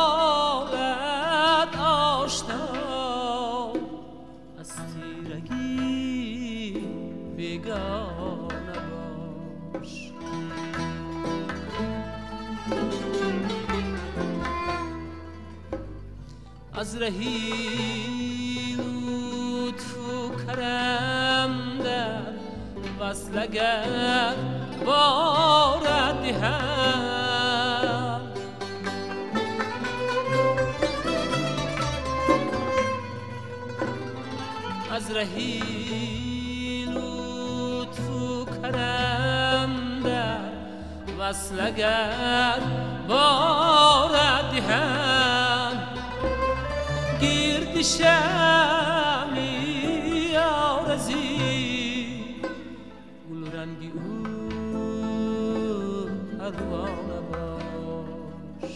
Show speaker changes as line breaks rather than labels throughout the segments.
سخاوت آشنا از تیرگی بیگانه باش. از رهی لطف و کرم در وصل اگر بارد دهم، از رهی لطف و کرم در وصل اگر بارد دهم، گرد شمعی آرزی گل رنگی او پروانه باش.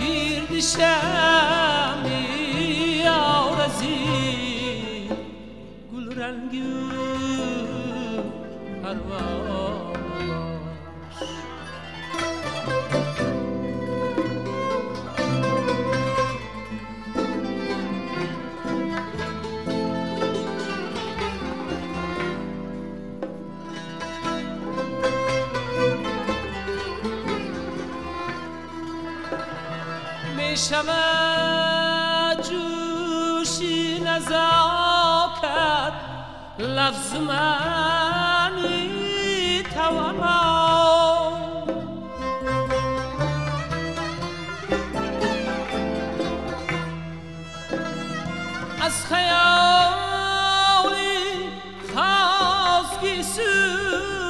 گرد شمعی آرزی گل رنگی او پروانه باش. می شود جوشی نزاکت لفظ معنی توانا، از خیالی خاص گیسوی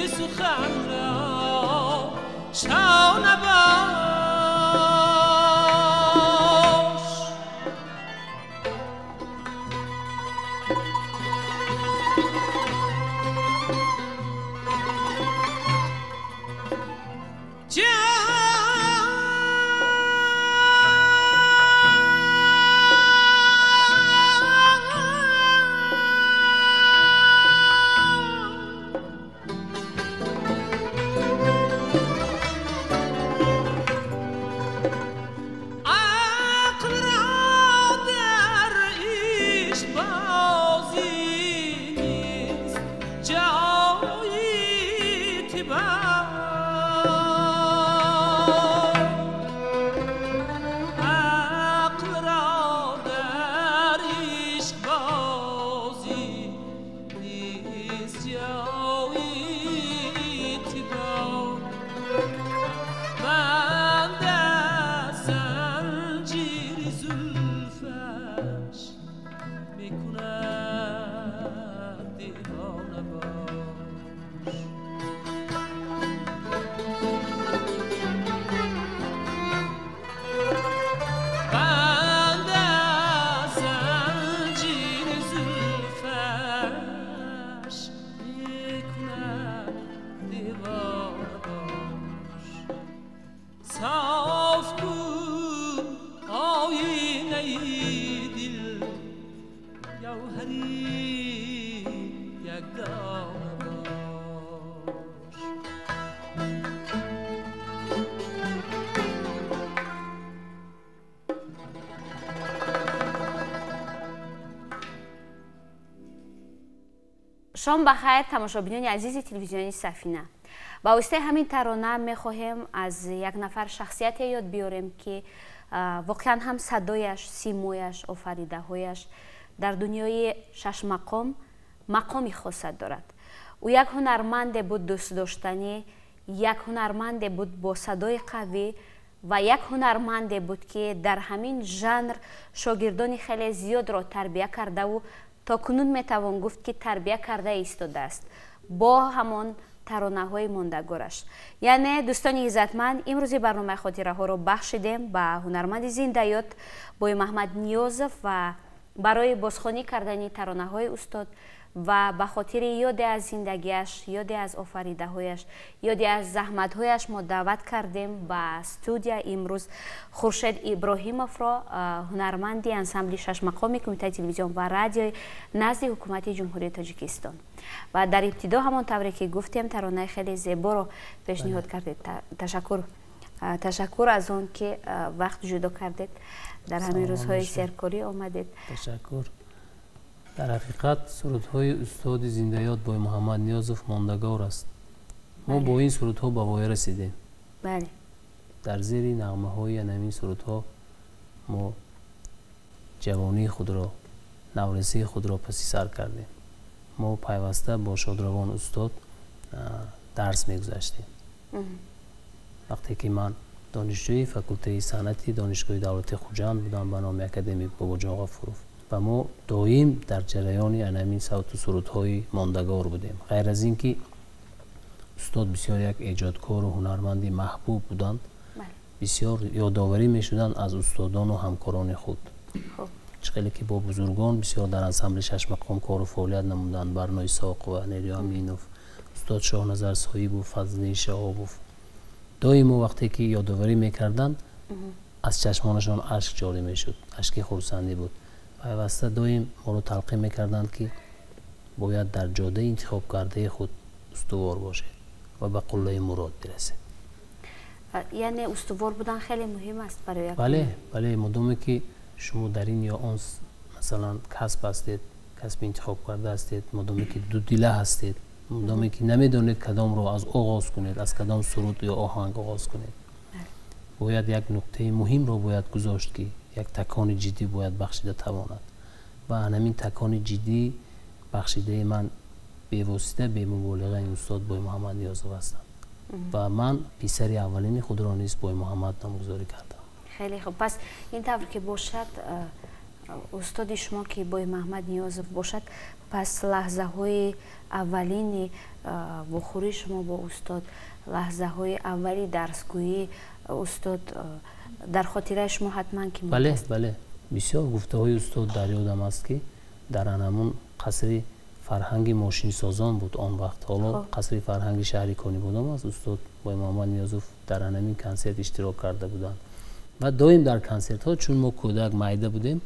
سخن را شانه باش.
Шом ба хайр, тамошобинони азизи телевизиони Сафина. Ба воситаи ҳамин тарона мехоҳем аз як нафар шахсияте ёд биёрем, ки воқеан ҳам садояш, симояш, офаридаҳояш дар дунёи шашмақом мақоми хоса дорад. Ӯ як ҳунарманде буд дӯстдоштанӣ, як ҳунарманде буд бо садои қавӣ ва як ҳунарманде буд, ки дар ҳамин жанр шогирдони хеле зиёдро тарбия кардаву то кунун метавон гуфт, ки тарбия карда истодааст бо ҳамон таронаҳои мондагораш. Яъне, дӯстони иззатманд, имрӯзи барномаи хотираҳоро бахшидем ба ҳунарманди зиндаёд Бой Маҳмад Ниёзов ва барои бозхонӣ кардани таронаҳои устод ва ба хотири ёде аз зиндагиаш, ёде аз офаридаҳояш, ёде аз заҳматҳояш мо даъват кардем ба студия имрӯз Хуршед Иброҳимовро, ҳунарманди ансамбли шашмақоми Кумитаи телевизион ва радиои назди Ҳукумати Ҷумҳурии Тоҷикистон. Ва дар ибтидо, ҳамон тавре ки гуфтем, таронаи хеле зеборо пешниҳод кардед. Ташаккур, ташаккур аз он ки вақт ҷудо кардед, дар ҳамин рӯзҳои серкорӣ омадед.
Ташаккур. Дар ҳақиқат, сурудҳои устоди зиндаёд Бой Муҳаммад Ниёзов мондагор аст. Мо бо ин сурудҳо ба воя расидем. Дар зери нағмаҳои анамин сурудҳо мо ҷавонии худро, наврасии худро паси сар кардем. Мо пайваста бо шодравон устод дарс мегузаштем. Вақте ки ман донишҷӯи факултаи санъати Донишгоҳи давлатии Хуҷанд будам ба номи академик Бобоҷон Ғафуров, ва мо доим дар ҷараёни анамин савту сурудҳои мондагор будем. Ғайр аз ин ки устод бисёр як эҷодкору ҳунарманди маҳбуб буданд, бисёр ёдоварӣ мешуданд аз устодону ҳамкорони худ. Чӣ хеле ки бо бузургон бисёр дар ансамбли шашмақом кору фаъолият намуданд: Барно Исоқова, Нериё Аминов, устод Шоҳназар Соҳибов, Фазлиддин Шаҳобов. Доимо вақте ки ёдоварӣ мекарданд, аз чашмонашон ашк ҷорӣ мешуд, ашки хурсандӣ буд. Пайваста доим моро талқин мекарданд, ки бояд дар ҷодаи интихобкардаи худ устувор бошед ва ба қуллаи мурод бирасед.
Яъне устувор будан хеле муҳим аст барои як
Бале, модоме ки шумо дар ин ё он, масалан, касб ҳастед, касби интихобкарда ҳастед, модоме ки дудила ҳастед, модоме ки намедонед кадомро аз оғоз кунед, аз кадом суруд ё оҳанг оғоз кунед, бояд як нуқтаи муҳимро бояд гузошт, ки як такони ҷиддӣ бояд бахшида тавонад. Ва ҳамин такони ҷиддӣ бахшидаи ман бевосита, бемуболиға ин устод Бой Муҳаммад Ниёзов ҳастанд ва ман писари аввалини худро низ Бой Муҳаммад номгузорӣ кардам.
Хеле хуб. Пас ин тавр ки бошад, устоди шумо ки Бой Маҳмад Ниёзов бошад, пас лаҳзаҳои аввалини вохӯрии шумо бо устод, лаҳзаҳои аввали дарсгӯии устод дар хотираи шумо ҳатман ки
Бале, бисёр гуфтаҳои устод дар ёдам аст, ки дар анамун қасри фарҳанги мошинсозон буд он вақт, ҳоло қасри фарҳанги шаҳри Конибодом аст. Устод Бой Муҳаммад Ниёзов дар анамин консерт иштирок карда буданд ва доим дар консертҳо, чун мо кӯдак майда будем,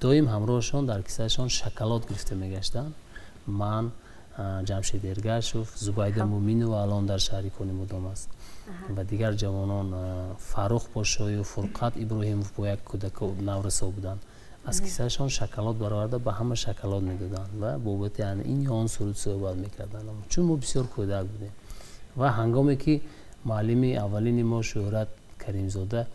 доим ҳамроҳашон дар кисаашон шоколад гирифта мегаштанд. Ман, Ҷамшед Эргашев, Зубайда Муминова, алон дар шаҳри Конибодом аст, ва дигар ҷавонон, Фаррух Пошоев, Фурқат Иброҳимов, бо як кӯдаку наврасо буданд. Аз кисаашон шоколад бароварда, ба ҳама шоколад медоданд ва бобати ин ё он суруд суҳбат мекарданд, чун мо бисёр кӯдак будем. Ва ҳангоме ки муаллими аввалини мо Шӯҳрат Каримзода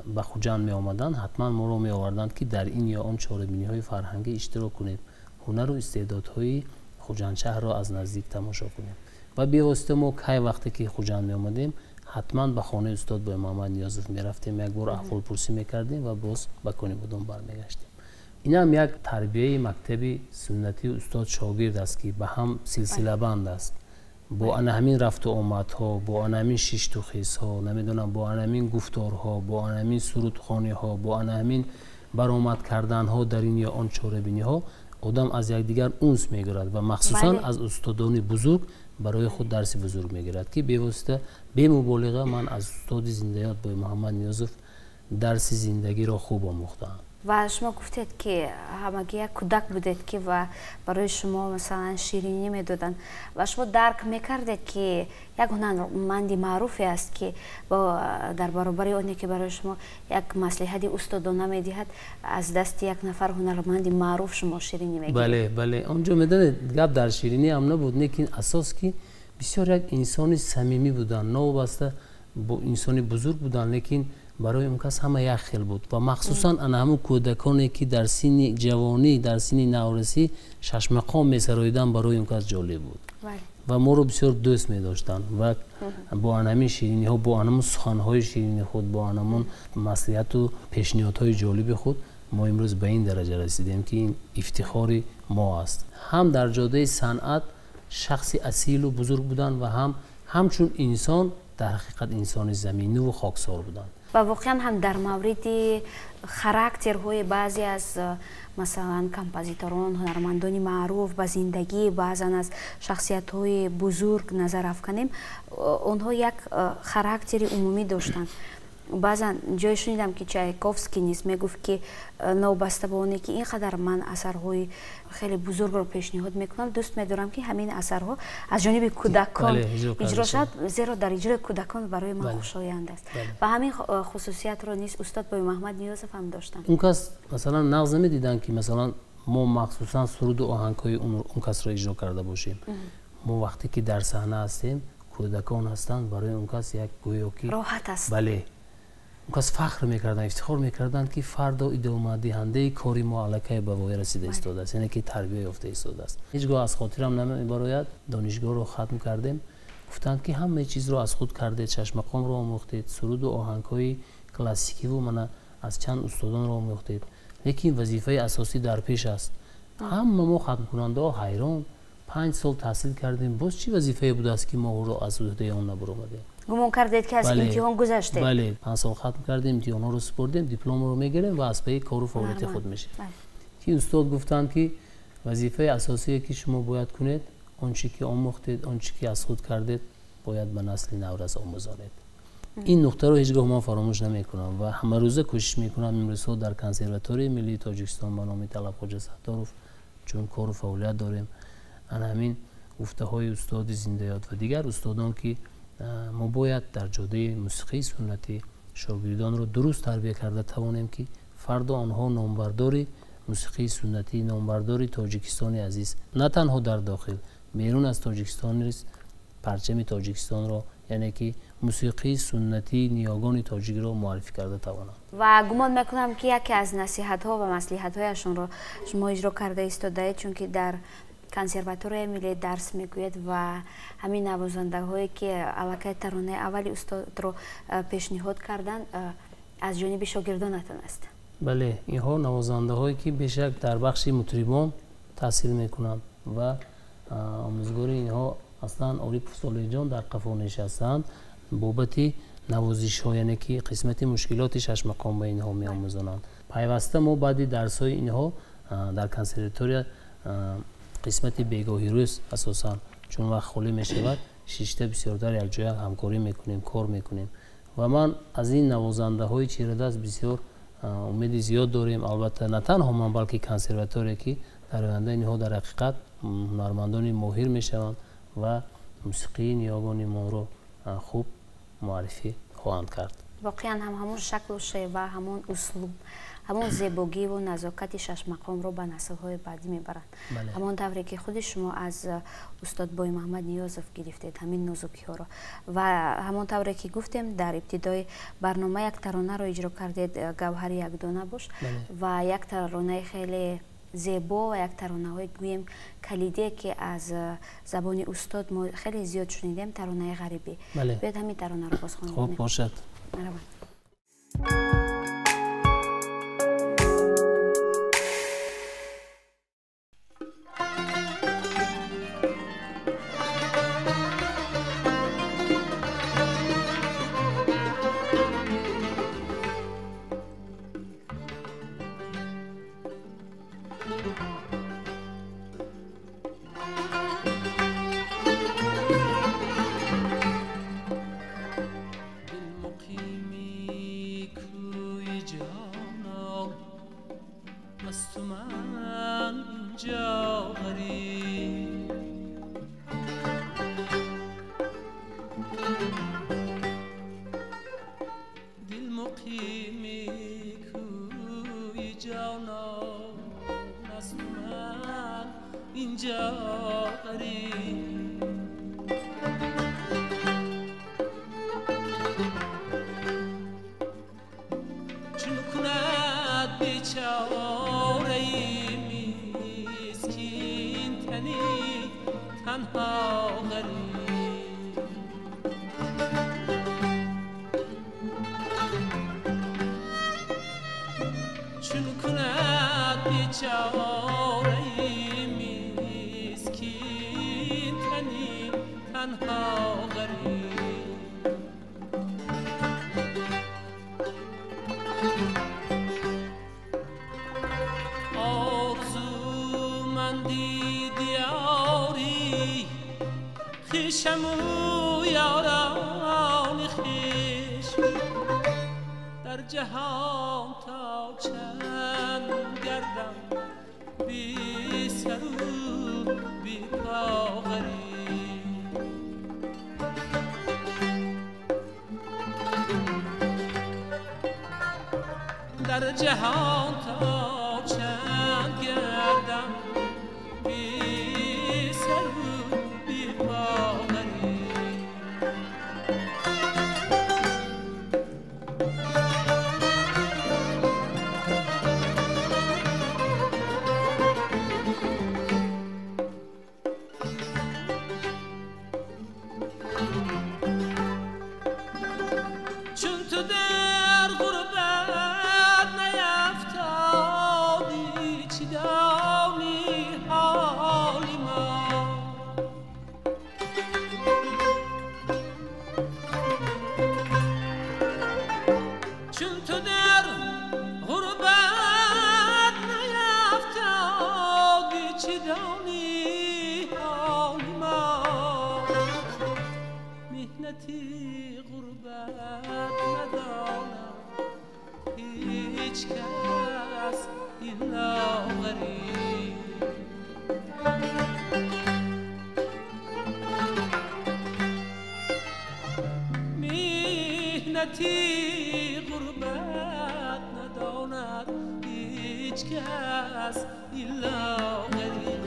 ба Хуҷанд меомаданд, ҳатман моро меоварданд, ки дар ин ё он чорабиниҳои фарҳангӣ иштирок кунем, ҳунару истеъдодҳои Хуҷандшаҳрро аз наздик тамошо кунем. Ва бевосита мо кай вақте ки Хуҷанд меомадем, ҳатман ба хонаи устод Бой Муҳаммад Ниёзов мерафтем, як бор аҳволпурсӣ мекардем ва боз ба Конибодом бармегаштем. Инам як тарбияи мактаби суннатии устод шогирд аст, ки ба ҳам силсилабанд аст. Бо ана ҳамин рафту омадҳо, бо ана ҳамин шишту хезҳо, намедонам, бо ана ҳамин гуфторҳо, бо ана ҳамин сурудхониҳо, бо ана ҳамин баромад карданҳо дар ин ё он чорабиниҳо одам аз якдигар унс мегирад ва махсусан аз устодони бузург барои худ дарси бузург мегирад, ки бевосита, бемуболиға ман аз устоди зиндаёд Бой Муҳаммад Ниёзов дарси зиндагиро хуб омӯхтаам.
Ва шумо гуфтед, ки ҳамагӣ як кӯдак будед, ки ва барои шумо, масалан, ширинӣ медоданд ва шумо дарк мекардед, ки як ҳунарманди маъруфе аст, ки дар баробари оне ки барои шумо як маслиҳати устодона медиҳад, аз дасти як нафар ҳунарманди маъруф шумо ширинӣ мегиред.
Бале, онҷо, медонед, гап дар ширинӣ ҳам набуд, лекин асос ки бисёр як инсони самимӣ буданд. Новобаста бо инсони бузург буданд, лекин Барои он кас ҳама як хел буд ва махсусан ана ҳамун кӯдаконе ки дар синни ҷавонӣ, дар синни наврасӣ шашмақом месароиданд, барои он кас ҷолиб буд ва моро бисёр дӯст медоштанд ва бо анамин шириниҳо, бо анамун суханҳои ширини худ, бо анамун маслиҳату пешниҳодҳои ҷолиби худ мо имрӯз ба ин дараҷа расидем, ки ин ифтихори мо аст. Ҳам дар ҷодаи санъат шахси асилу бузург буданд ва ҳам ҳамчун инсон дар ҳақиқат инсони заминиву хоксор буданд.
Ва воқеан ҳам дар мавриди характерҳои баъзе аз масалан композиторон, ҳунармандони маъруф ба зиндагии баъзан аз шахсиятҳои бузург назар афканем, онҳо як характери умумӣ доштанд. Баъзан ҷое шунидам, ки Чайковский низ мегуфт, ки новобаста ба оне ки ин қадар ман асарҳои хеле бузургро пешниҳод мекунам, дӯст медорам, ки ҳамин асарҳо аз ҷониби кӯдакон иҷро шавад, зеро дар иҷрои кӯдакон барои ман хушоянд аст. Ва ҳамин хусусиятро низ устод Бой Муҳаммад Ниёзов ҳам доштанд.
Он кас масалан нағз намедиданд, ки масалан мо махсусан суруду оҳангҳои он касро иҷро карда бошем. Мо вақте ки дар саҳна ҳастем, кӯдакон ҳастанд, барои он кас як гӯё ки
роҳат аст.
Бале, он кас фахр мекарданд, ифтихор мекарданд, ки фардо идомадиҳандаи кори мо аллакай ба воя расида истодааст, яъне ки тарбия ёфта истодааст. Ҳеҷ гоҳ аз хотирам намебарояд, донишгоҳро хатм кардем, гуфтанд, ки ҳамаи чизро аз худ кардед, шашмақомро омӯхтед, суруду оҳангҳои классикиву мана аз чанд устодонро омӯхтед, лекин вазифаи асосӣ дар пеш аст. Ҳама мо хатмкунандаҳо ҳайрон, 5 сол таҳсил кардем, боз чӣ вазифае будааст, ки мо ӯро аз уҳдаи он набаромадем?
Гумон кардед, ки аз имтиҳон гузаштед?
Бале, 5 сол хатм кардем, имтиҳонҳоро супордем, дипломро мегирем ва аз пайи кору фаъолияти худ мешавем, ки устод гуфтанд, ки вазифаи асосие, ки шумо бояд кунед, он чӣ ки омӯхтед, он чӣ ки аз худ кардед, бояд ба насли наврас омӯзонед. Ин нуқтаро ҳеҷ гоҳ ман фаромӯш намекунам ва ҳамарӯза кӯшиш мекунам. Имрӯзҳо дар Консерваторияи миллии Тоҷикистон ба номи Талабхоҷа Сатторов чун кору фаъолият дорем, ана ҳамин гуфтаҳои устоди зиндаёд ва дигар устодон, ки мо бояд дар ҷодаи мусиқии суннатӣ шогирдонро дуруст тарбия карда тавонем, ки фардо онҳо номбардори мусиқии суннатӣ, номбардори Тоҷикистони азиз на танҳо дар дохил, берун аз Тоҷикистон низ парчами Тоҷикистонро, яъне ки мусиқии суннатии ниёгони тоҷикро муаррифӣ карда тавонанд.
Ва гумон мекунам, ки яке аз насиҳатҳо ва маслиҳатҳояшонро шумо иҷро карда истодаед, чунки дар Консерваторияи миллӣ дарс мегӯяд ва ҳамин навозандаҳое, ки аллакай таронаи аввали устодро пешниҳод карданд, аз ҷониби шогирдонатон аст.
Бале, инҳо навозандаҳое, ки бешак дар бахши мутрибон таҳсил мекунанд ва омӯзгори инҳо аслан Орипов Солеҳҷон дар қафо нишастанд, бобати навозишҳо, яъне ки қисмати мушкилоти шашмақом ба инҳо меомӯзонанд. Пайваста мо баъди дарсҳои инҳо дар консерватория қисмати бегоҳи рӯз, асосан чун вақт холӣ мешавад, шишта бисёртар якҷоя ҳамкорӣ мекунем, кор мекунем ва ман аз ин навозандаҳои чирадаст бисёр умеди зиёд дорем. Албатта, на танҳо ман, балки консерватория, ки дар оянда инҳо дар ҳақиқат ҳунармандони моҳир мешаванд ва мусиқии ниёгони моро хуб муаррифӣ хоҳанд кард.
Воқеан ҳам ҳамон шаклу шева, ҳамон услуб, ҳамон зебогиву назокати шашмақомро ба наслҳои баъдӣ мебаранд, ҳамон тавре ки худи шумо аз устод Бой Муҳаммад Ниёзов гирифтед ҳамин нозукиҳоро. Ва ҳамон тавре ки гуфтем дар ибтидои барнома, як таронаро иҷро кардед, «Гавҳари якдона бош», ва як таронаи хеле зебо ва як таронаҳои гӯем калидие, ки аз забони устод мо хеле зиёд шунидем, таронаи «Ғарибӣ». Биёед, ҳамин таронаро бозхонӣ.
Хуб бошад.
Марҳабат.
تنها غریب. چون کند بیچاره مسکین تنی تنها غریب. آرزومندی دیاری خویشم و یاران خویش، در جهان تا چند گردم بی سر و بی پا غریب. در جهان تا چند گردم بی سر و بی پا غریب. چون تو در غربت نیفتادی چی دانی حال ما، چون تو در غربت نیفتادی چی دانی حال ما، محنتی غربت ندانم هیچ کس الا غریب. محنتی غربت نداند هیچ کس الا غریب.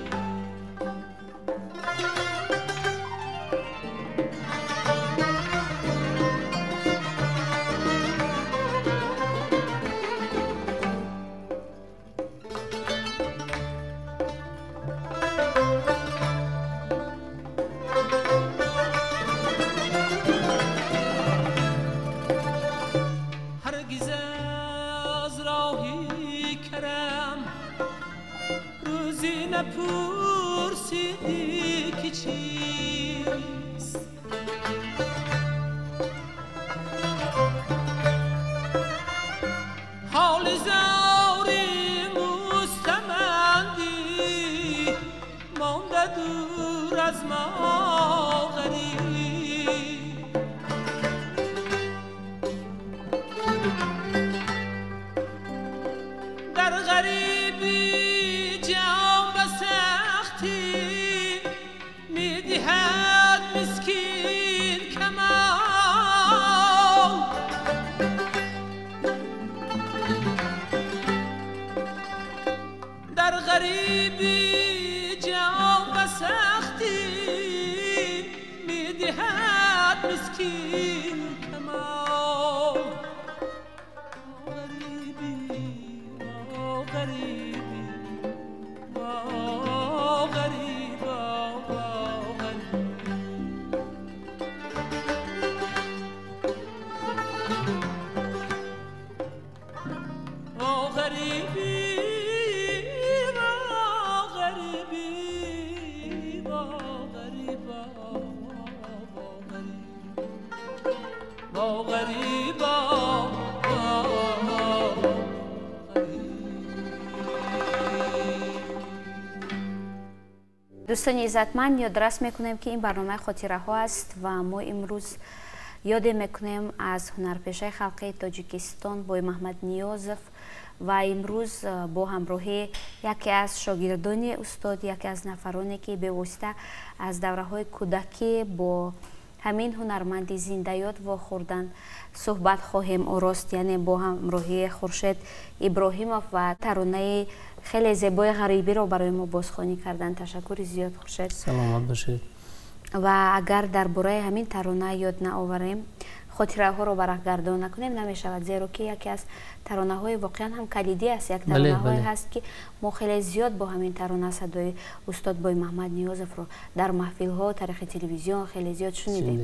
هرگز از راهی کرم روزی نپرسیدی که چیست، حال زاری مستمندی مانده دور از ما غریب. در غریبی جان به سختی میدهد مسکین کمال، در غریبی جان به سختی میدهد مسکین کمال. غریبی غریبی وا غریبا وا غریب. وا غریبی وا غریبی وا غریبا وا غریب وا غریبا.
Дӯстони иззатманд, ёдрас мекунем, ки ин барномаи хотираҳо аст ва мо имрӯз ёде мекунем аз ҳунарпешаи халқии Тоҷикистон Бой Маҳмад Ниёзов ва имрӯз бо ҳамроҳии яке аз шогирдони устод, яке аз нафароне, ки бевосита аз давраҳои кӯдакӣ бо ҳамин ҳунарманди зиндаёд вохӯрданд, суҳбат хоҳем орост, яъне бо ҳамроҳии Хуршед Иброҳимов ва таронаи хеле зебои ғарибиро барои мо бозхонӣ карданд. Ташаккури зиёд, Хуршед.
Саломат бошед.
Ва агар дар бораи ҳамин тарона ёд наоварем, Хотираҳоро варақгардон накунем намешавад, зеро ки яке аз таронаҳои воқеан ҳам калидӣ аст, як таронаҳое ҳаст, ки мо хеле зиёд бо ҳамин тарона садои устод Боймаҳмад Ниёзовро дар маҳфилҳо тариқи телевизион хеле зиёд шунидем.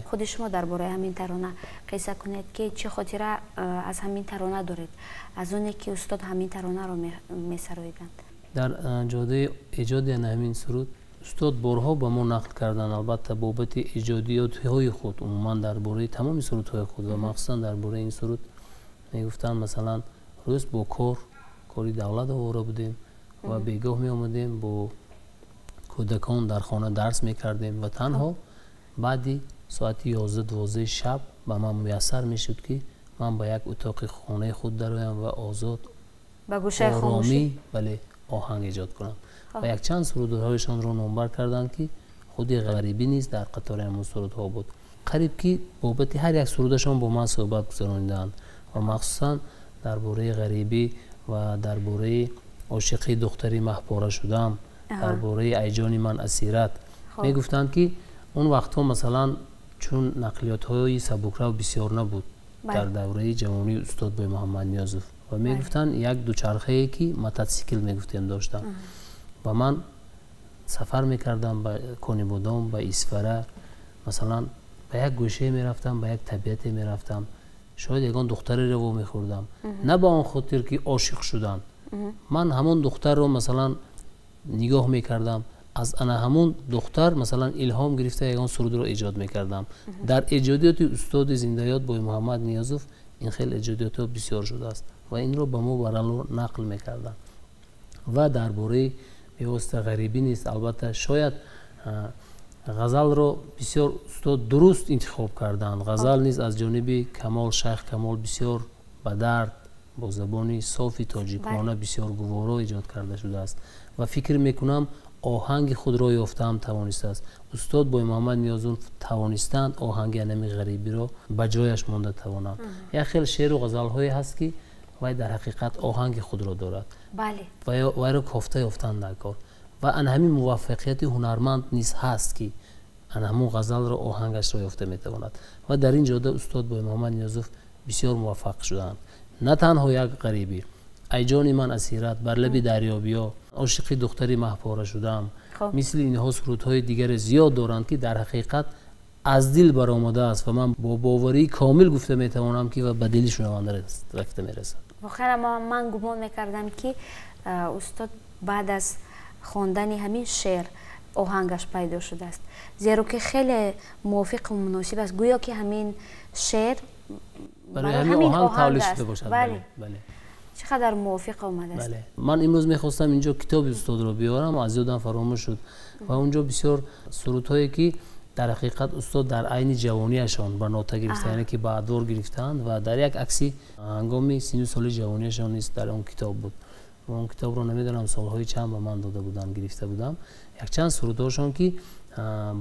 Худи шумо дар бораи ҳамин тарона қисса кунед, ки чӣ хотира аз ҳамин тарона доред, аз оне ки устод ҳамин таронаро месароиданд.
Дар ҷодаи эҷоди ҳамин суруд устод борҳо ба мо нақл карданд, албатта бобати эҷодиётҳои худ, умуман дар бораи тамоми сурудҳои худ ва махсусан дар бораи ин суруд мегуфтанд, масалан, рӯз бо кори давлат овора будем ва бегоҳ меомадем, бо кӯдакон дар хона дарс мекардем ва танҳо баъди соати 11-12 шаб ба ман муяссар мешуд, ки ман ба як утоқи хонаи худ дароям ва озод оромӣ, бале, оҳанг эҷод кунам. Ва якчанд сурудҳояшонро номбар карданд, ки худи ғарибӣ низ дар қатори ҳамон сурудҳо буд. Қариб ки бобати ҳар як сурудашон бо ман суҳбат гузаронидаанд ва махсусан дар бораи ғарибӣ ва дар бораи ошиқи духтари маҳпора шудам, дар бораи айҷони ман асират мегуфтанд, ки он вақтҳо, масалан, чун нақлиётҳои сабукрав бисёр набуд дар давраи ҷавонии устод Боймуҳаммад Ниёзов, ва мегуфтанд, як дучархае ки мототсикл мегуфтем доштам ва ман сафар мекардам ба Конибодом, ба Исфара, масалан, ба як гӯшае мерафтам, ба як табиате мерафтам, шояд ягон духтареро вомехӯрдам, на ба он хотир ки ошиқ шудам, ман ҳамон духтарро, масалан, нигоҳ мекардам, аз ана ҳамон духтар, масалан, илҳом гирифта ягон сурудро эҷод мекардам. Дар эҷодиёти устоди зиндаёд Боймуҳаммад Ниёзов ин хел эҷодиётҳо бисёр шудааст ва инро ба мо барало нақл мекарданд. Ва дар бораи бевосита ғарибӣ нест, албатта, шояд ғазалро бисёр устод дуруст интихоб карданд. Ғазал низ аз ҷониби Камол, Шайх Камол, бисёр ба дард, бо забони софи тоҷикона бисёр гуворо эҷод карда шудааст ва фикр мекунам, оҳанги худро ёфтаам тавонистааст. Устод Боймуҳаммад Ниёзов тавонистанд оҳанги анами ғарибиро ба ҷояш монда тавонанд. Як хел шеъру ғазалҳое ҳаст, ки вай дар ҳақиқат оҳанги худро дорад, вайро кофта ёфтан дар кор, ва ана ҳамин муваффақияти ҳунарманд низ ҳаст, ки ана ҳамон ғазалро оҳангашро ёфта метавонад. Ва дар ин ҷода устод Боймуҳаммад Ниёзов бисёр муваффақ шуданд. На танҳо як ғарибӣ, айҷони ман асират, бар лаби дарё биё, ошиқи духтари маҳпора шудам, мисли инҳо сурудҳои дигаре зиёд доранд, ки дар ҳақиқат аз дил баромадааст ва ман бо боварии комил гуфта метавонам, ки ба дили шунаванда рафта мерасад.
Воқеан ман гумон мекардам, ки устод баъд аз хондани ҳамин шеър оҳангаш пайдо шудааст, зеро ки хеле мувофиқу муносиб аст, гӯё ки ҳамин шеър
барои ҳамин оҳанг тавлид шуда бошад.
Чӣ қадар мувофиқ омадааст.
Ман имрӯз мехостам инҷо китоби устодро биёрам, аз ёдам фаромӯш шуд. Ва унҷо бисёр сурудҳое, ки дар ҳақиқат устод дар айни ҷавонияшон ба нота гирифта, яъне ки ба адвор гирифтаанд, ва дар як акси ҳангоми сину соли ҷавонияшон низ дар он китоб буд. Ва он китобро намедонам солҳои чанд ба ман дода буданд, гирифта будам. Якчанд сурудҳошон, ки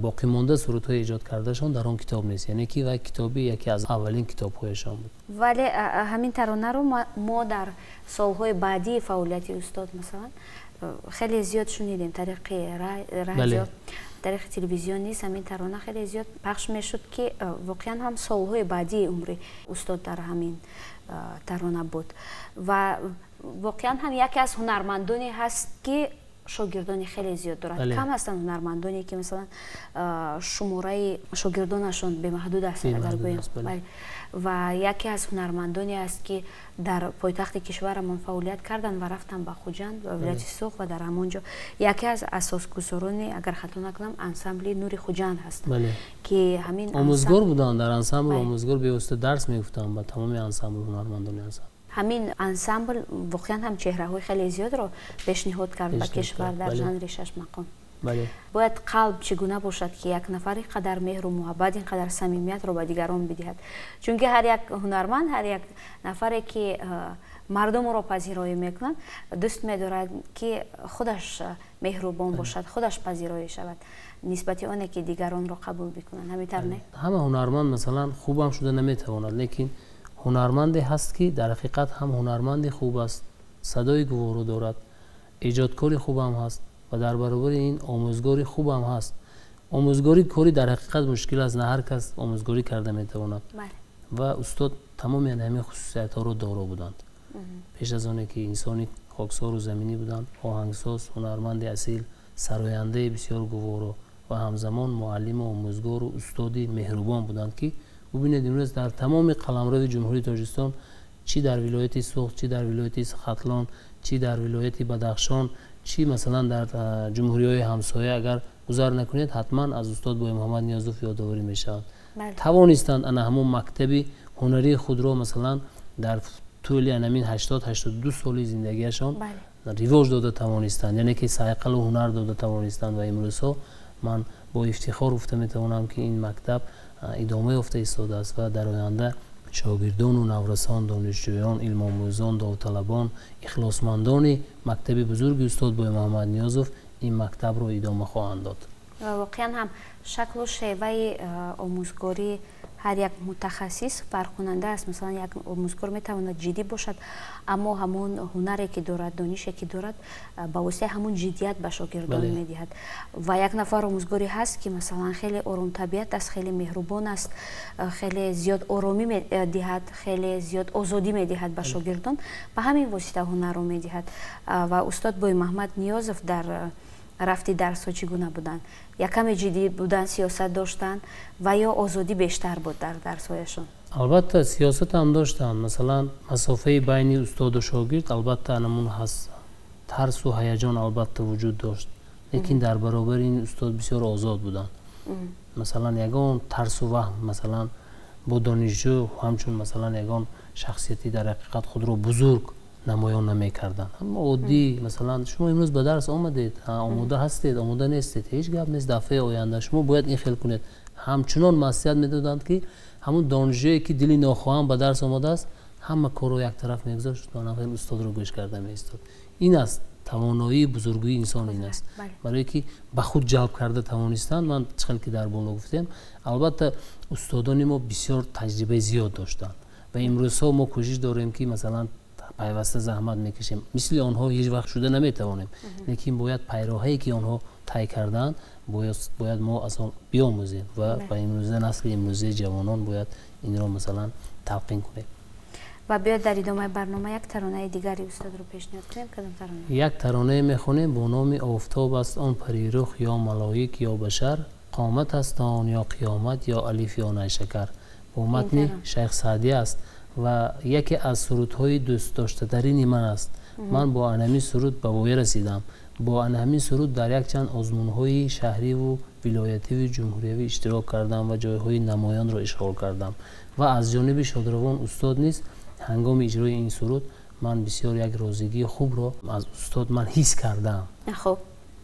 боқимонда сурудҳои эҷод кардашон дар он китоб нест, яъне ки вай китоби яке аз аввалин китобҳояшон буд.
Вале ҳамин таронаро мо дар солҳои баъдии фаъолияти устод, масалан, хеле зиёд шунидем тариқи радио, тариқи телевизион низ ҳамин тарона хеле зиёд пахш мешуд, ки воқеан ҳам солҳои баъдии умри устод дар ҳамин тарона буд. Ва воқеан ҳам яке аз ҳунармандоне ҳаст, ки шогирдони хеле зиёд дорад. Кам ҳастанд ҳунармандоне, ки, масалан, шумораи шогирдонашон бемаҳдуд аст, агар гӯем. Ва яке аз ҳунармандоне аст, ки дар пойтахти кишварамон фаъолият карданд ва рафтанд ба Хуҷанд, ба вилояти Суғд, ва дар ҳамон ҷо яке аз асосгузорони, агар хато накунам, ансамбли Нури Хуҷанд ҳастанд, ки ҳамин
омӯзгор буданд дар ансамбл, омӯзгор бевосита дарс мегуфтанд ба тамоми ансамбл, ҳунармандони ансамбл.
Ҳамин ансамбл воқеан ҳам чеҳраҳои хеле зиёдро пешниҳод кард ба кишвар дар жанри шашмақом. Бояд қалб чӣ гуна бошад, ки як нафар ин қадар меҳру муҳаббат, ин қадар самимиятро ба дигарон бидиҳад, чунки ҳар як ҳунарманд, ҳар як нафаре, ки мардум ӯро пазироӣ мекунанд, дӯст медорад, ки худаш меҳрубон бошад, худаш пазироӣ шавад нисбати оне ки дигаронро қабул бикунанд. Ҳамин тавр не?
Ҳама ҳунарманд, масалан, хубам шуда наметавонад, лекин ҳунарманде ҳаст, ки дар ҳақиқат ҳам ҳунарманди хуб аст, садои гуворо дорад, эҷодкори хубам ҳаст ва дар баробари ин омӯзгори хубам ҳаст. Омӯзгорӣ кори дар ҳақиқат мушкил аст, на ҳар кас омӯзгорӣ карда метавонад. Ва устод тамоми ҳамин хусусиятҳоро доро буданд. Пеш аз оне ки инсони хоксору заминӣ буданд, оҳангсоз, ҳунарманди асил, сарояндаи бисёр гуворо ва ҳамзамон муаллиму омӯзгору устоди меҳрубон буданд, ки бубинед, имрӯз дар тамоми қаламрави Ҷумҳурии Тоҷикистон, чӣ дар вилояти Суғд, чӣ дар вилояти Хатлон, чӣ дар вилояти Бадахшон, чӣ масалан дар ҷумҳуриҳои ҳамсоя агар гузар накунед, ҳатман аз устод Бой Муҳаммад Ниёзов ёдоварӣ мешавад. Тавонистанд ана ҳамон мактаби ҳунарии худро масалан дар тӯли анамин 80-82 соли зиндагиашон ривоҷ дода тавонистанд, яъне ки сайқалу ҳунар дода тавонистанд. Ва имрӯзҳо ман бо ифтихор гуфта метавонам, ки ин мактаб идома ёфта истодааст ва дар оянда шогирдону наврасон, донишҷӯён, илмомӯзон, довталабон, ихлосмандони мактаби бузурги устод Бой Муҳаммад Ниёзов ин мактабро идома хоҳанд дод.
Воқеан ҳам шаклу шеваи омӯзгорӣ ҳар як мутахассис фарқкунанда аст. Масалан, як омӯзгор метавонад ҷиддӣ бошад, аммо ҳамон ҳунаре ки дорад, донише ки дорад, ба воситаи ҳамон ҷиддият ба шогирдон медиҳад. Ва як нафар омӯзгоре ҳаст, ки масалан хеле оромтабиат аст, хеле меҳрубон аст, хеле зиёд оромӣ медиҳад, хеле зиёд озодӣ медиҳад ба шогирдон, ба ҳамин восита ҳунарро медиҳад. Ва устод Бой Маҳмад Ниёзов дар рафти дарсҳо чӣ гуна буданд? Якаме ҷиддӣ буданд, сиёсат доштанд ва ё озодӣ бештар буд дар дарсҳояшон?
Албатта, сиёсат ҳам доштанд. Масалан, масофаи байни устоду шогирд албатта анамун ҳаст, тарсу ҳаяҷон албатта вуҷуд дошт, лекин дар баробари ин устод бисёр озод буданд. Масалан, ягон тарсу ваҳм масалан бо донишҷӯ ҳамчун масалан ягон шахсияти дар ҳақиқат худро бузург намоён намекарданд. Ҳама оддӣ, масалан, шумо имрӯз ба дарс омадед, омода ҳастед, омода нестед, ҳеҷ гап нест, дафъаи оянда шумо бояд ин хел кунед. Ҳамчунон маслиҳат медоданд, ки ҳамун донишҷӯе ки дили нохоҳам ба дарс омадааст, ҳама корро яктараф мегузошт ва устодро гӯш карда меистод. Ин аст тавоноии бузургии инсон, ин аст, барое ки ба худ ҷалб карда тавонистанд. Ман чӣ хел ки дар боло гуфтем, албатта, устодони мо бисёр таҷрибаи зиёд доштанд ва имрӯзҳо мо кӯшиш дорем, ки масалан пайваста заҳмат мекашем. Мисли онҳо ҳеҷ вақт шуда наметавонем, лекин бояд пайроҳае ки онҳо тай карданд, бояд мо аз он биомӯзем ва ба имрӯза насли имрӯзаи ҷавонон бояд инро масалан талқин кунем.
Ва биёед, дар идомаи барнома як таронаи дигари устодро пешниҳод кунем. Кадом тарона?
Як таронае мехонем бо номи «Офтоб аст он парирух ё малоик ё башар, қомат аст он ё қиёмат ё алиф ё найшакар», бо матни Шайх Саъдӣ аст ва яке аз сурудҳои дӯстдоштатарини ман аст. Ман бо анҳамин суруд ба воя расидам, бо анҳамин суруд дар якчанд озмунҳои шаҳриву вилоятиву ҷумҳуриявӣ иштирок кардам ва ҷойҳои намоёнро ишғол кардам. Ва аз ҷониби шодравон устод низ ҳангоми иҷрои ин суруд ман бисёр як розигии хубро аз устод ман ҳис кардам.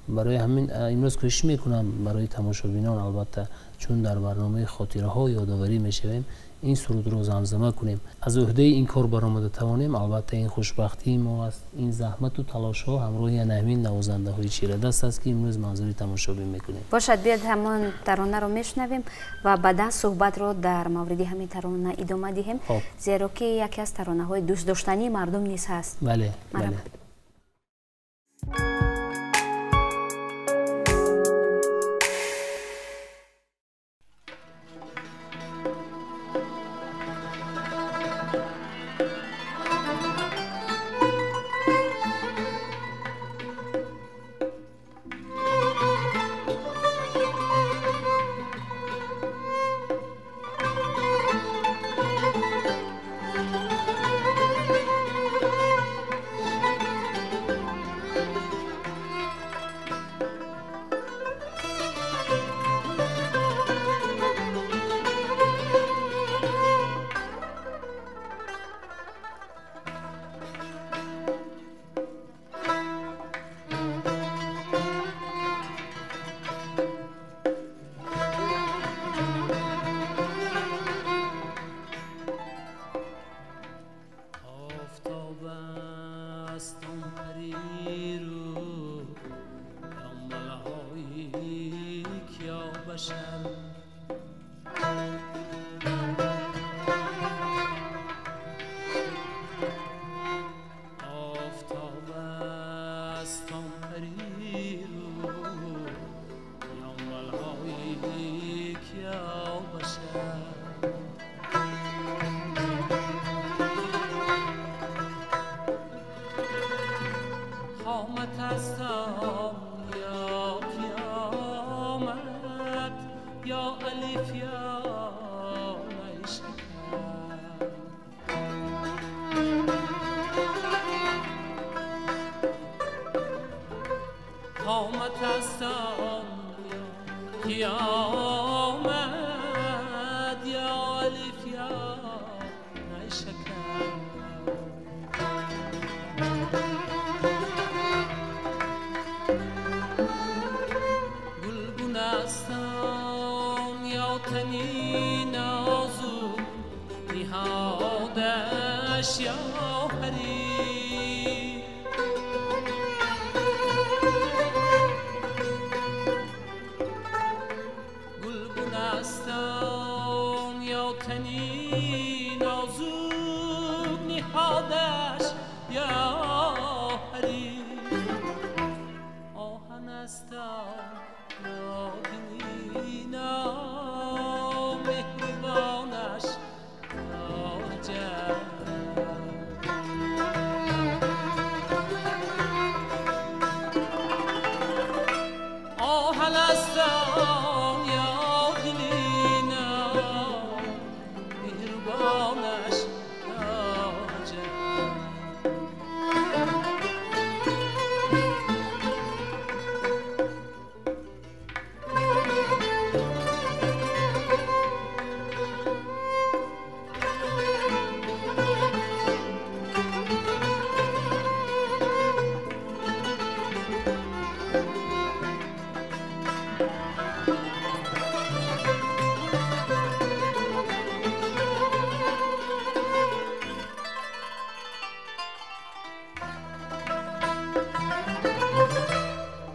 Барои ҳамин имрӯз кӯшиш мекунам барои тамошобинон, албатта, чун дар барномаи хотираҳо ёдоварӣ мешавем, ин сурудро замзама кунем. Аз ӯҳдаи ин кор баромада тавонем, албатта, ин хушбахтии мо аст. Ин заҳмату талошҳо ҳамроҳи ҳамин навозандаҳои чирадаст аст, ки имрӯз манзури тамошобин мекунем.
Бошад, биёед, ҳамон таронаро мешунавем ва баъдан суҳбатро дар мавриди ҳамин тарона идома диҳем, зеро ки яке аз таронаҳои дӯстдоштании мардум низ ҳаст.
Бале.
یا بشر. یا الف یا نیشکر. قامت است آن یا قیامت یا الف یا نیشکر. گلگون است آن یا تنی نازک نهادش یا حریر. گلگون است آن یا تنی نازک نهادش یا حریر. آهن است آن یا دلی نامهربانش یا عجب. آهن است آن یا دلی نامهربانش یا عجب.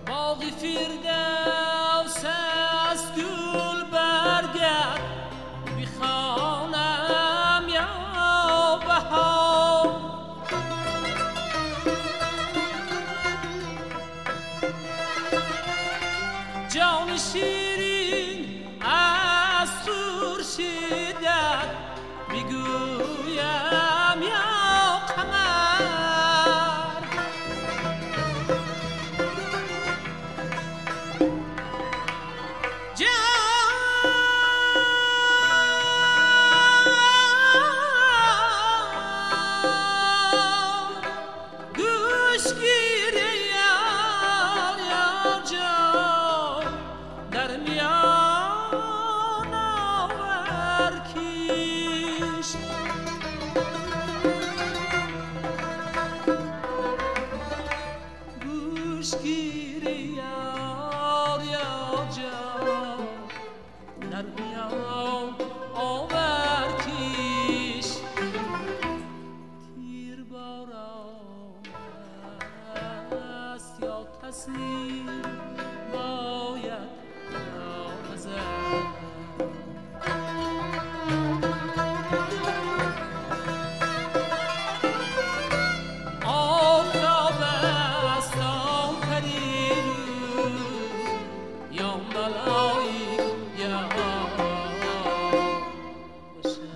باغ فردوس از گل برگرد بخوانم یا بهار. جان شیرین از خورشیدت بگویم یا قمر. جان گوش گیر یار یا جان در میان آور کیش. گوش گیر یار یا جان در میان آور کیش. تیر باران است یا تسلیم باید یا غزل. آفتاب است آن پری رو یا ملائک یا بشر.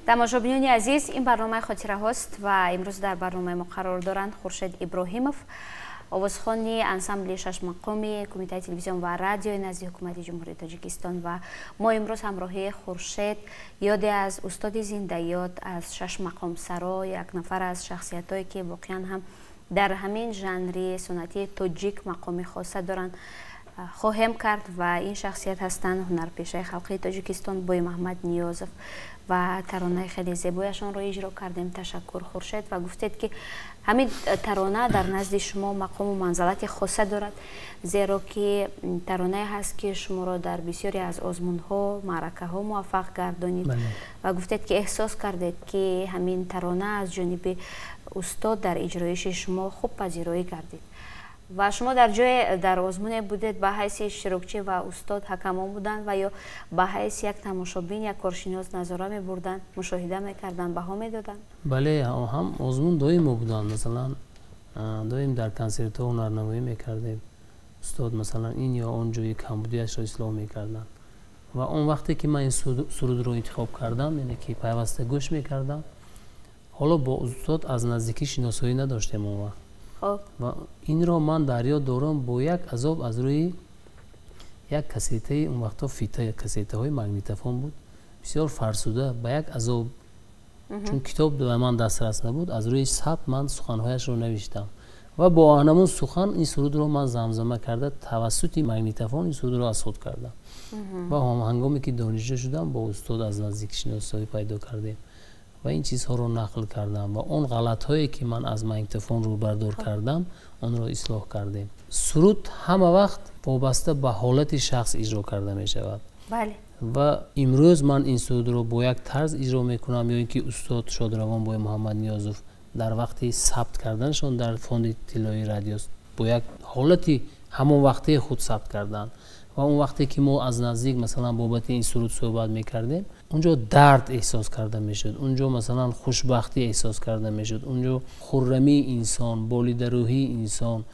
Тамошобинони азиз, ин барномаи хотираҳост ва имрӯз дар барномаи мо қарор доранд Хуршед Иброҳимов, овозхони ансамбли шашмақоми Кумитаи телевизион ва радиои назди Ҳукумати Ҷумҳурии Тоҷикистон. Ва мо имрӯз ҳамроҳии Хуршед ёде аз устоди зиндаёд, аз шашмақомсаро, як нафар аз шахсиятҳое ки воқеан ҳам дар ҳамин жанри суннатии тоҷик мақоми хоса доранд, хоҳем кард. Ва ин шахсият ҳастанд ҳунарпешаи халқии Тоҷикистон Бой Муҳаммад Ниёзов ва таронаи хеле зебояшонро иҷро кардем. Ташаккур, Хуршед. Ва гуфтед ки ҳамин тарона дар назди шумо мақому манзалати хоса дорад, зеро ки таронае ҳаст ки шуморо дар бисёре аз озмунҳо, маъракаҳо муваффақ гардонид. Ва гуфтед ки эҳсос кардед ки ҳамин тарона аз ҷониби устод дар иҷроиши шумо хуб пазироӣ гардид. Ва шумо дар ҷое дар озмуне будед ба ҳайси иштирокчӣ ва устод ҳакамон буданд ва ё ба ҳайси як тамошобин, як коршинос назора мебурданд, мушоҳида мекарданд, баҳо медоданд?
Бале, ҳам озмун доимо буданд. Масалан, доим дар консертҳо ҳунарнамоӣ мекардем. Устод масалан ин ё он ҷои камбудиашро ислоҳ мекарданд. Ва он вақте ки ман ин сурудро интихоб кардам, яъне ки пайваста гӯш мекардам, ҳоло бо устод аз наздикӣ шиносоӣ надоштем он вақт. Ва инро ман дар ёд дорам, бо як азоб аз рӯи як кассетаи, он вақтҳо фита кассетаҳои магнитофон буд, бисёр фарсуда, ба як азоб, чун китоб ба ман дастрас набуд, аз рӯи сабт ман суханҳояшро навиштам ва бо ҳамон сухан ин сурудро ман замзама карда, тавассути магнитофон ин сурудро аз худ кардам. Ва ҳангоме ки донишҷӯ шудам, бо устод аз наздик шиносоӣ пайдо кардем ва ин чизҳоро нақл кардам ва он ғалатҳое ки ман аз магнитофон рӯбардор кардам, онро ислоҳ кардем. Суруд ҳама вақт вобаста ба ҳолати шахс иҷро карда мешавад. Ва имрӯз ман ин сурудро бо як тарз иҷро мекунам, ё ин ки устод шодравон Бой Муҳаммад Ниёзов дар вақти сабт карданашон дар фонди тиллоии радио бо як ҳолати ҳамон вақтаи худ сабт карданд. Ва он вақте ки мо аз наздик, масалан, бобати ин суруд суҳбат мекардем, унҷо дард эҳсос карда мешуд, унҷо, масалан, хушбахтӣ эҳсос карда мешуд, унҷо хуррамии инсон, болидарӯҳии инсон,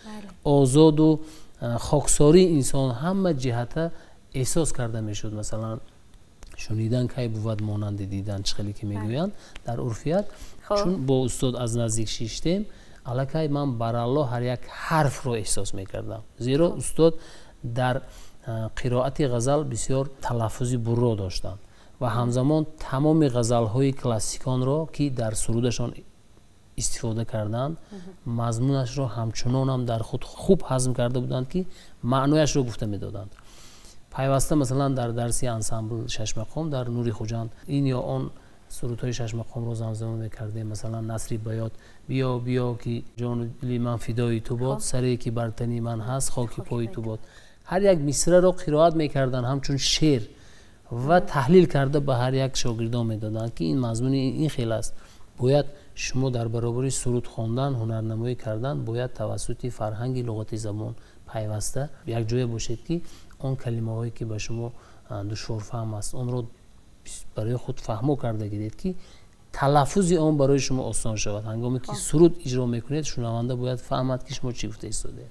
озоду хоксории инсон ҳама ҷиҳата эҳсос карда мешуд. Масалан, шунидан кай бувад монанди дидан, чӣ хеле ки мегӯянд дар урфият. Чун бо устод аз наздик шиштем, аллакай ман баралло ҳар як ҳарфро эҳсос мекардам, зеро устод дар қироати ғазал бисёр талаффузи бурро доштанд ва ҳамзамон тамоми ғазалҳои классиконро, ки дар сурудашон истифода карданд, мазмунашро ҳамчунонам дар худ хуб ҳазм карда буданд, ки маънояшро гуфта медоданд пайваста. Масалан, дар дарси ансамбл шашмақом дар Нури Хуҷанд ин ё он сурудҳои шашмақомро замзама мекардем. Масалан, насри Баёт: «Биё, биё, ки ҷону дили ман фидои ту бод, саре ки бар тани ман ҳаст, хоки пои ту бод». Ҳар як мисраро қироат мекарданд ҳамчун шеър ва таҳлил карда ба ҳар як шогирдон медоданд, ки ин мазмуни ин хел аст. Бояд шумо дар баробари суруд хондан, ҳунарнамоӣ кардан, бояд тавассути фарҳанги луғати забон пайваста якҷоя бошед, ки он калимаҳое ки ба шумо душворфаҳм аст, онро барои худ фаҳмо карда гиред, ки талаффузи он барои шумо осон шавад. Ҳангоме ки суруд иҷро мекунед, шунаванда бояд фаҳмад, ки шумо чӣ гуфта истодед.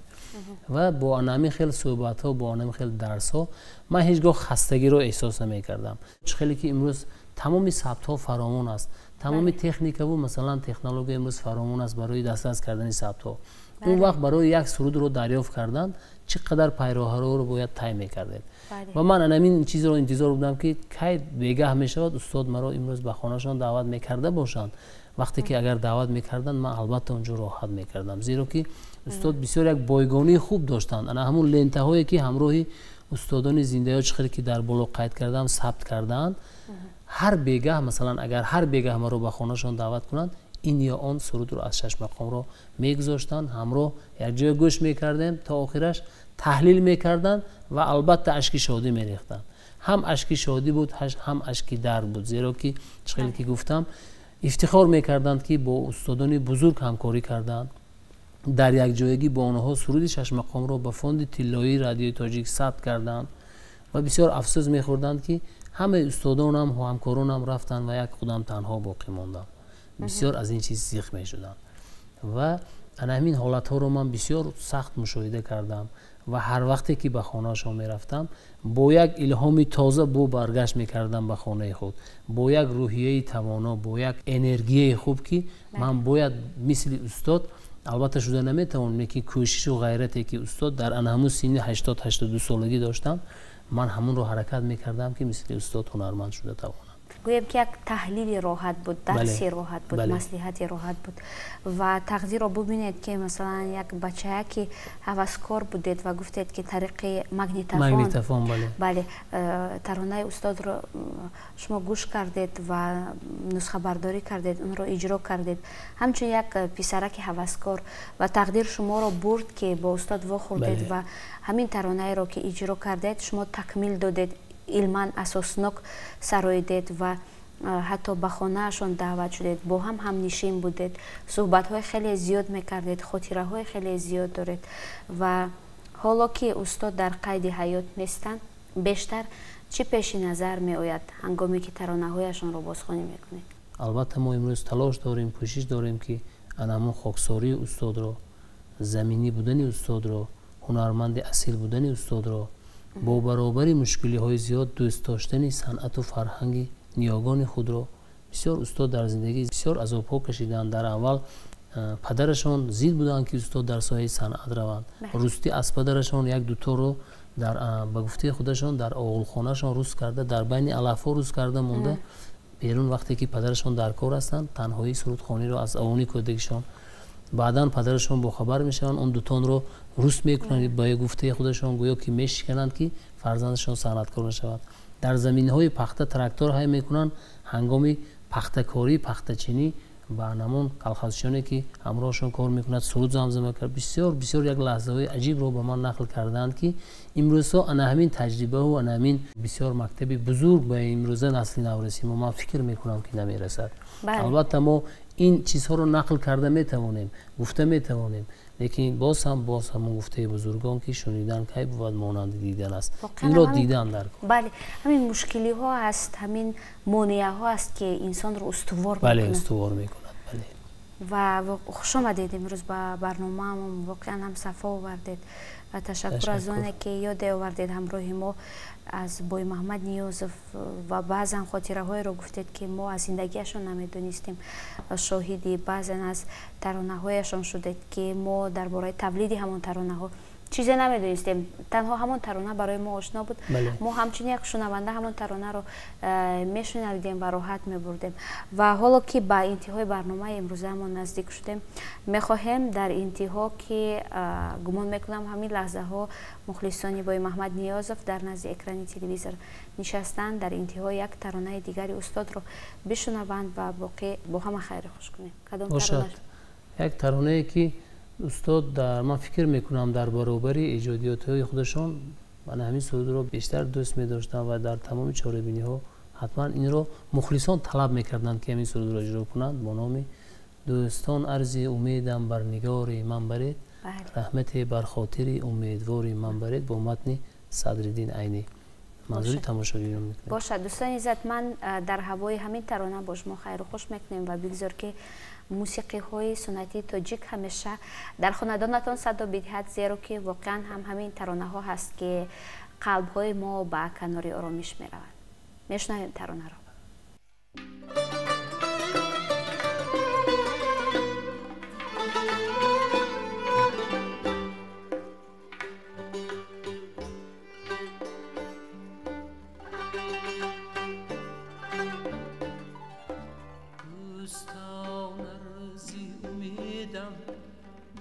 Ва бо анами хел суҳбатҳо, бо анами хел дарсҳо ман ҳеҷ гоҳ хастагиро эҳсос намекардам. Чӣ хеле ки имрӯз тамоми сабтҳо фаровон аст, тамоми техникаву, масалан, технология имрӯз фаровон аст барои дастрас кардани сабтҳо, он вақт барои як сурудро дарёфт кардан чӣ қадар пайроҳароро бояд тай мекардед. Ва ман анамин чизро интизор будам, ки кай бегаҳ мешавад, устод маро имрӯз ба хонаашон даъват мекарда бошанд. Вақте ки агар даъват мекарданд, ман албатта онҷо роҳат мекардам, зеро ки устод бисёр як бойгонии хуб доштанд. Ана ҳамун лентаҳое ки ҳамроҳи устодони зиндаёт, чӣ хеле ки дар боло қайд кардам, сабт кардаанд, ҳар бегаҳ, масалан, агар ҳар бегаҳ маро ба хонаашон даъват кунанд, ин ё он сурудро аз шашмақомро мегузоштанд, ҳамроҳ якҷоя гӯш мекардем то охираш, таҳлил мекарданд ва албатта ашки шодӣ мерехтанд. Ҳам ашки шодӣ буд, ҳам ашки дард буд, зеро ки, чӣ хеле ки гуфтам, ифтихор мекарданд, ки бо устодони бузург ҳамкорӣ карданд, дар якҷоягӣ бо онҳо суруди шашмақомро ба фонди тиллоии радиои тоҷик сабт карданд ва бисёр афсӯс мехӯрданд, ки ҳамаи устодонам, ҳамкоронам рафтанд ва як худам танҳо боқӣ мондам. Бисёр аз ин чиз зиқ мешуданд ва ана ҳамин ҳолатҳоро ман бисёр сахт мушоҳида кардам. Ва ҳар вақте ки ба хонаашон мерафтам, бо як илҳоми тоза бо баргашт мекардам ба хонаи худ, бо як рӯҳияи тавоно, бо як энергияи хуб, ки ман бояд мисли устод албатта шуда наметавонам, лекин кӯшишу ғайрате ки устод дар ана ҳамун синни 80-82 солагӣ доштанд, ман ҳамунро ҳаракат мекардам, ки мисли устод ҳунарманд шуда тавонам.
Гӯем, ки як таҳлили роҳат буд, дарси роҳат буд, маслиҳати роҳат буд. Ва тақдирро бубинед, ки, масалан, як бачая ки ҳаваскор будед ва гуфтед, ки тариқи
магнитофон
бале, таронаи устодро шумо гӯш кардед ва нусхабардорӣ кардед, онро иҷро кардед ҳамчун як писараки ҳаваскор, ва тақдир шуморо бурд, ки бо устод вохӯрдед ва ҳамин таронаеро ки иҷро кардед, шумо такмил додед, илман асоснок сароидед ва ҳатто ба хонаашон даъват шудед, бо ҳам ҳамнишин будед, суҳбатҳои хеле зиёд мекардед, хотираҳои хеле зиёд доред. Ва ҳоло ки устод дар қайди ҳаёт нестанд, бештар чӣ пеши назар меояд, ҳангоме ки таронаҳояшонро бозхонӣ мекунед?
Албатта, мо имрӯз талош дорем, кӯшиш дорем, ки ана ҳамон хоксории устодро, заминӣ будани устодро, ҳунарманди асил будани устодро, бо баробари мушкилиҳои зиёд дӯст доштани санъату фарҳанги ниёгони худро. Бисёр устод дар зиндагӣ бисёр азобҳо кашиданд. Дар аввал Падарашон зид буданд, ки устод дар соҳаи санъат раванд. Рустӣ аз падарашон як дуторо ба гуфтаи худашон дар оғилхонашон рӯст карда, дар байни алафҳо рӯст карда монда берун. Вақте ки падарашон дар кор ҳастанд, танҳоии сурудхониро аз авони кӯдакишон. Баъдан падарашон бохабар мешаванд, он дутонро рӯст мекунанд, ба гуфтаи худашон гӯё ки мешикананд, ки фарзандашон санъаткор нашавад. Дар заминҳои пахта трактор ҳай мекунанд, ҳангоми пахтакорӣ, пахтачинӣ ба намон калхазчиёне ки ҳамроҳашон кор мекунад, суруд замзама кард. Бисёр бисёр як лаҳзаҳои аҷибро ба ман нақл кардаанд, ки имрӯзҳо ана ҳамин таҷрибаҳу ана ҳамин бисёр мактаби бузург ба имрӯза насли навраси мо, ман фикр мекунам, ки намерасад. Албатта, мо ин чизҳоро нақл карда метавонем, гуфта метавонем, лекин боз ҳам, боз ҳамон гуфтаи бузургон, ки шунидан кай бувад монанди дидан аст, инро дидан дар кор.
Бале, ҳамин мушкилиҳо аст, ҳамин монеаҳо аст, ки инсонро устувор.
Бале, устувор мекунад, бале.
Ва хуш омадед имрӯз ба барномаамон, воқеан ҳам сафо овардед ва ташаккур аз оне, ки ёде овардед ҳамроҳи мо аз Боймаҳмад Ниёзов ва баъзан хотираҳоеро гуфтед, ки мо аз зиндагиашон намедонистем, шоҳиди баъзан аз таронаҳояшон шудед, ки мо дар бораи тавлиди ҳамон таронаҳо чизе намедонистем. Танҳо ҳамон тарона барои мо ошно буд. Мо ҳамчун як шунаванда ҳамон таронаро мешунавидем ва роҳат мебурдем. Ва ҳоло ки ба интиҳои барномаи имрӯзаамон наздик шудем, мехоҳем дар интиҳо, ки гумон мекунам, ҳамин лаҳзаҳо мухлисони Боймаҳмад Ниёзов дар назди экрани телевизор нишастанд, дар интиҳо як таронаи дигари устодро бишунаванд ва боқӣ бо ҳама хайру хуш кунем. Кадом тарона?
Як таронае, ки устод дар, ман фикр мекунам, дар баробари эҷодиётҳои худашон ана ҳамин сурудро бештар дӯст медоштанд ва дар тамоми чорабиниҳо ҳатман инро мухлисон талаб мекарданд, ки ҳамин сурудро иҷро кунанд, бо номи «Дӯстон, арзи умедам бар нигори ман баред, раҳмате бар хотири умедвори ман баред», бо матни Садриддин Айнӣ манзури тамошобинон мекунем.
Бошад, дӯстони иззатманд, дар ҳавои ҳамин тарона бо шумо хайру хуш мекунем ва бигзор, ки мусиқиҳои суннатии тоҷик ҳамеша дар хонадонатон садо бидиҳад, зеро ки воқеан ҳам ҳамин таронаҳо ҳаст, ки қалбҳои мо ба канори оромиш мераванд. Мешунавем таронаро.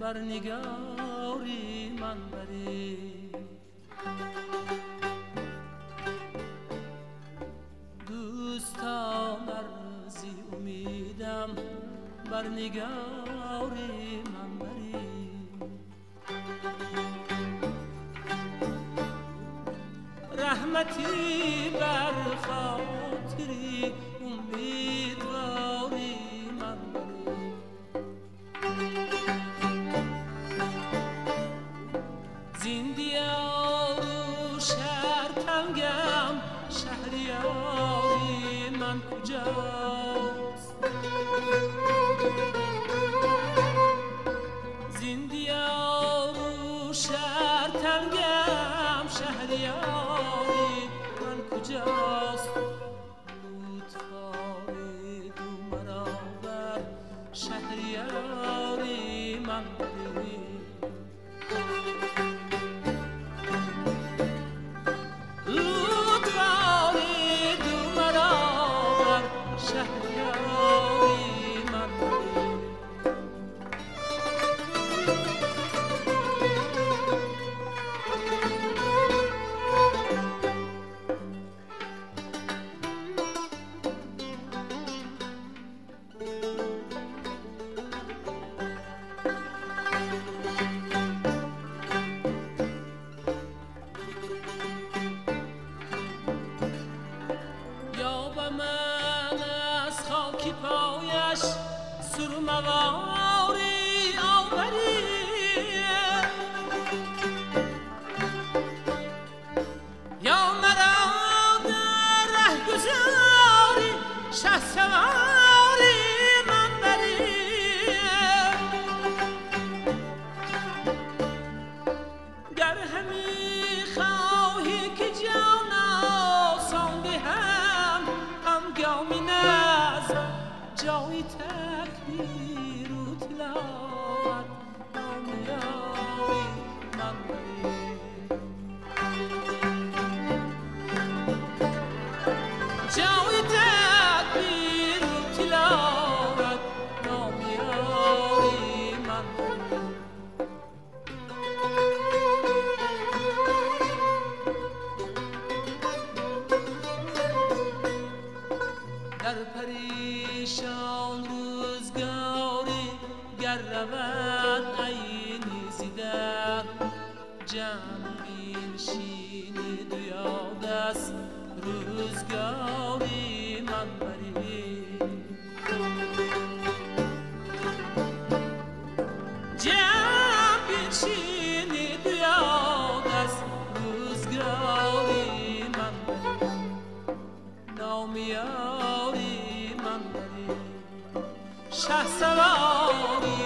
بر نگاری من برید، دوستان ارزی امیدم بر نگاری من برید، رحمتی بر خاطری امیدواری من برید. زیندیارو شهر تنگم، شهریاری من کجاست؟ زیندیارو شهر تنگم، شهریاری من کجاست؟ لطف آرید و مرا بر شهریاری من برید. لطف آرید و مرا بر شهریاری من برید. یا به من از خاک پایش سرمواری آوری، یا مرا در رهگذاری شهسواری من بری. گر همی خواهی که جان آسان دهم، هم گامی نزد جای تکبیر و تلاوت. Ҷамъ биншинид ёд аст рӯзгори ман барӣ. Ҷамъ биншинид ёд аст рӯзгори ман барӣ. Номи ёри ман барӣ. Шаҳсавори